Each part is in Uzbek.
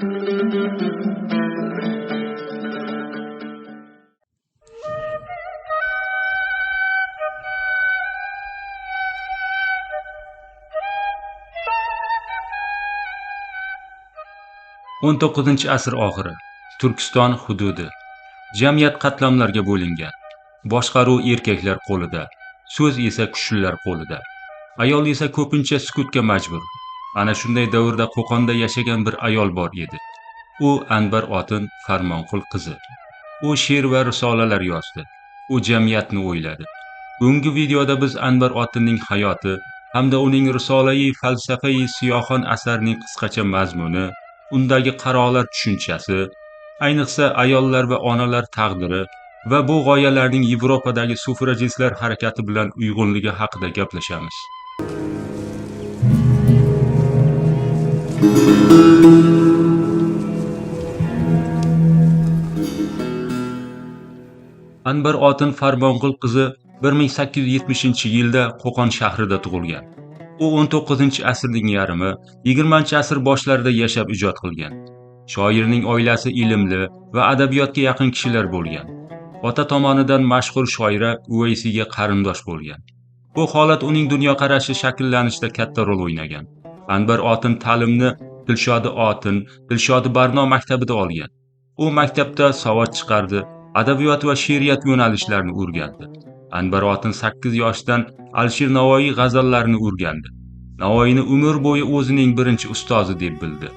XIX asr oxiri. Turkiston hududi. Jamiyat qatlamlarga bo'lingan. Boshqaruv erkaklar qo'lida, so'z esa kuchlilar qo'lida. Ayol esa ko'pincha sukutga majbur. Ana shunday davrda Qo'qonda yashagan bir ayol bor edi. U Anbar Otin Farmonqul qizi. U she'r va risolalar yozdi. U jamiyatni o'yladi. Bugungi videoda biz Anbar Otinning hayoti hamda uning Risolai falsafai siyohon asarining qisqacha mazmuni, undagi qarolar tushunchasi, ayniqsa ayollar va onalar taqdiri va bu g'oyalarning Yevropadagi suffragistlar harakati bilan uyg'unligi haqida gaplashamiz. Anbar Otin Farmonqul qizi 1870-yilda Qo'qon shahrida tug'ilgan. U 19-asrning yarmi, 20-asr boshlarida yashab ijod qilgan. Shoirning oilasi ilmli va adabiyotga yaqin kishilar bo'lgan. Ota tomonidan mashhur shoira Uvaysiga qarindosh bo'lgan. Bu holat uning dunyoqarashi shakllanishida katta rol o'ynagan. Anbar Otin ta'limni Dilshodi Otin, Dilshodi Barno maktabida olgan. U maktabda savod chiqardi, adabiyot va she'riyat yo'nalishlarini o'rgandi. Anbar Otin 8 yoshidan Alisher Navoiy g'azallarini o'rgandi. Navoiyni umr bo'yi o'zining birinchi ustozi deb bildi.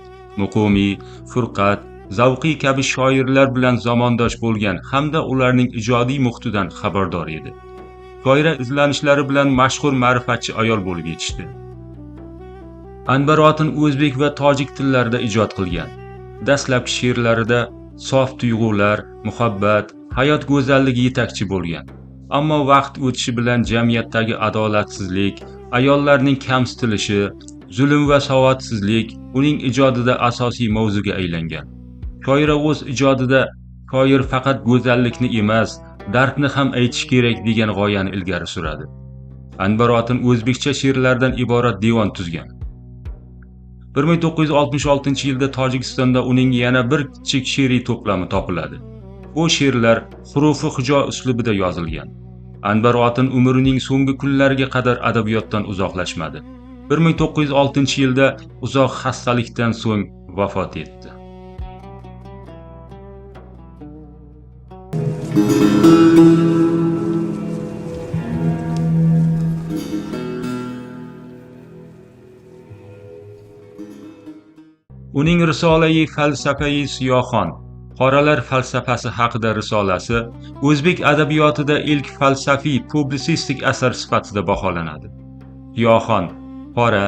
Muqimiy, Furqat, Zavqiy kabi shoirlar bilan zamondosh bo'lgan hamda ularning ijodiy muhitidan xabardor edi. Shoira izlanishlari bilan mashhur ma'rifatchi ayol bo'lib yetishdi. Anbar Otin o'zbek va tojik tillarida ijod qilgan. Dastlabki she'rlarida sof tuyg'ular, muhabbat, hayot go'zalligi yetakchi bo'lgan. Ammo vaqt o'tishi bilan jamiyatdagi adolatsizlik, ayollarning kamsitilishi, zulm va savodsizlik uning ijodida asosiy mavzuga aylangan. Shoira o'z ijodida shoir faqat go'zallikni emas, dardni ham aytish kerak degan g'oyani ilgari suradi. Anbar Otin o'zbekcha she'rlardan iborat devon tuzgan. 1966-yilda Tojikistonda uning yana bir kichik she'riy to'plami topiladi. Bu she'rlar hurufi hijo uslubida yozilgan. Anbar Otin umrining so'nggi kunlariga qadar adabiyotdan uzoqlashmadi. 1906-yilda uzoq xastalikdan so'ng vafot etdi. Uning Risolai falsafai siyohon, qoralar falsafasi haqida risolasi o'zbek adabiyotida ilk falsafiy publitsistik asar sifatida baholanadi. Siyohon, qora,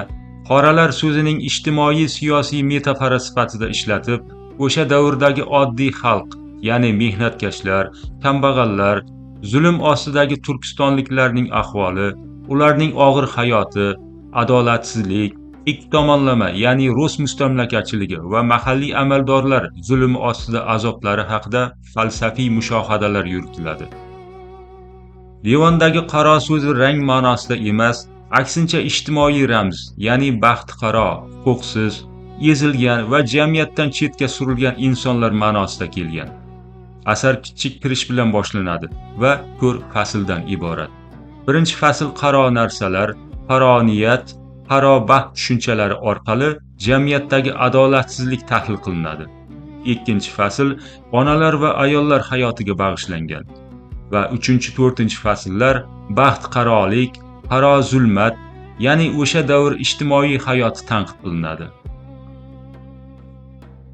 qoralar so'zining ijtimoiy siyosiy metafora sifatida ishlatib, o'sha davrdagi oddiy xalq, ya'ni mehnatkashlar, kambag'allar, zulm ostidagi turkistonliklarning ahvoli, ularning og'ir hayoti, adolatsizlik, ikki tomonlama, ya'ni rus mustamlakachiligi va mahalliy amaldorlar zulmi ostida azoblari haqida falsafiy mushohadalar yuritiladi. Devondagi qaro so'zi rang ma'nosida emas, aksincha ijtimoiy ramz, ya'ni baxtiqaro, huquqsiz, ezilgan va jamiyatdan chetga surilgan insonlar ma'nosida kelgan. Asar kichik kirish bilan boshlanadi va 4 fasldan iborat. Birinchi fasl qaro narsalar, qaro niyat, qaro baxt tushunchalari orqali jamiyatdagi adolatsizlik tahlil qilinadi. Ikkinchi fasl onalar va ayollar hayotiga bag'ishlangan va uchinchi, to'rtinchi fasllar baxt qarolik, qaro zulmat, ya'ni o'sha davr ijtimoiy hayoti tanqid qilinadi.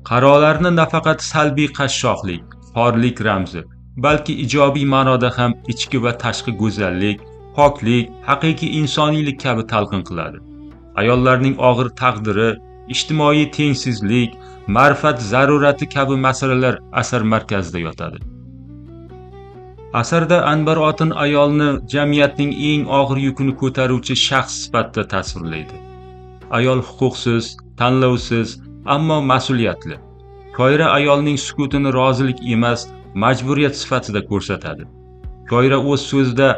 Qarolarni nafaqat salbiy qashshoqlik, xorlik ramzi, balki ijobiy ma'noda ham ichki va tashqi go'zallik, poklik, haqiqiy insoniylik kabi talqin qiladi. Ayollarning og'ir taqdiri, ijtimoiy tengsizlik, ma'rifat zarurati kabi masalalar asar markazida yotadi. Asarda Anbar Otin ayolni jamiyatning eng og'ir yukini ko'taruvchi shaxs sifatida tasvirlaydi. Ayol huquqsiz, tanlovsiz, ammo mas'uliyatli. Shoira ayolning sukutini rozilik emas, majburiyat sifatida ko'rsatadi. Shoira o'z so'zida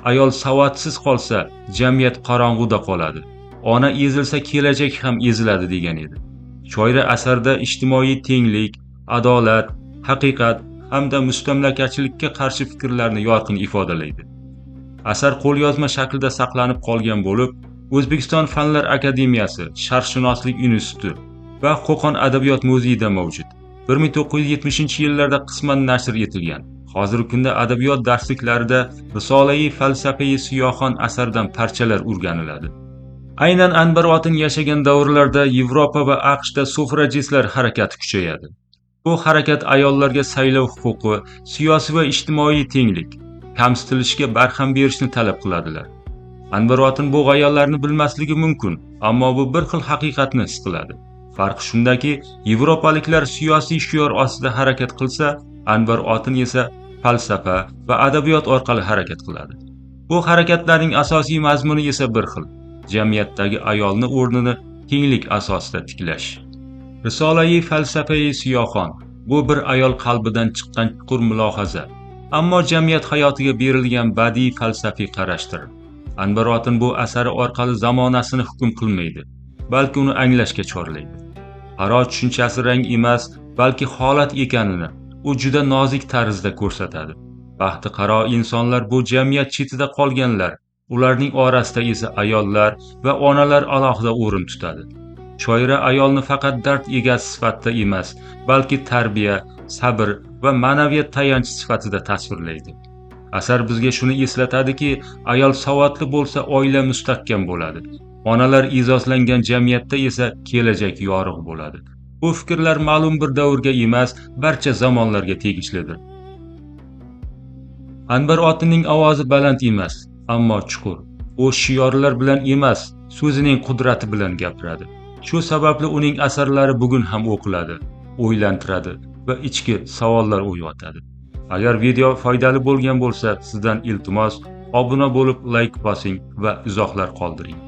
ayol savodsiz qolsa, jamiyat qorong'uda qoladi. Ona ezilsa, kelajak ham eziladi degan edi. Shoira asarda ijtimoiy tenglik, adolat, haqiqat hamda mustamlakachilikka qarshi fikrlarni yorqin ifodalaydi. Asar qo'lyozma shaklda saqlanib qolgan bo'lib, O'zbekiston Fanlar Akademiyasi Sharqshunoslik instituti va Qo'qon adabiyot muzeyida mavjud. 1970-yillarda qisman nashr etilgan. Hozirgi kunda adabiyot darsliklarida Risolai falsafai Siyohon asaridan parchalar o'rganiladi. Aynan Anbar Otin yashagan davrlarda Yevropa va AQShda suffragistlar harakati kuchayadi. Bu harakat ayollarga saylov huquqi, siyosiy va ijtimoiy tenglik, kamsitilishga barham berishni talab qiladilar. Anbar Otin bu g'oyalarni bilmasligi mumkin, ammo bu bir xil haqiqatni his qiladi. Farq shundaki, yevropaliklar siyosiy shior ostida harakat qilsa, Anvar Otin esa falsafa va adabiyot orqali harakat qiladi. Bu harakatlarning asosiy mazmuni esa bir xil: jamiyatdagi ayolni o'rnini tenglik asosida tiklash. Risolai falsafai Siyohon bu bir ayol qalbidan chiqqan chuqur mulohaza, ammo jamiyat hayotiga berilgan badiiy falsafiy qarashdir. Anvar Otin bu asari orqali zamonasini hukm qilmaydi, balki uni anglashga chorlaydi. Qaro tushunchasi rang emas, balki holat ekanini u juda nozik tarzda ko'rsatadi. Baxti qaro insonlar bu jamiyat chetida qolganlar, ularning orasida esa ayollar va onalar alohida o'rin tutadi. Shoira ayolni faqat dard egasi sifatida emas, balki tarbiya, sabr va ma'naviyat tayanchi sifatida tasvirlaydi. Asar bizga shuni eslatadiki, ayol savodli bo'lsa, oila mustahkam bo'ladi. Onalar e'zozlangan jamiyatda esa kelajak yorug' bo'ladi. Bu fikrlar ma'lum bir davrga emas, barcha zamonlarga tegishlidir. Anvar Otinning ovozi baland emas, ammo chuqur. U shiorlar bilan emas, so'zining qudrati bilan gapiradi. Shu sababli uning asarlari bugun ham o'qiladi, o'ylantiradi va ichki savollar uyg'otadi. Agar video foydali bo'lgan bo'lsa, sizdan iltimos, obuna bo'lib, layk bosing va izohlar qoldiring.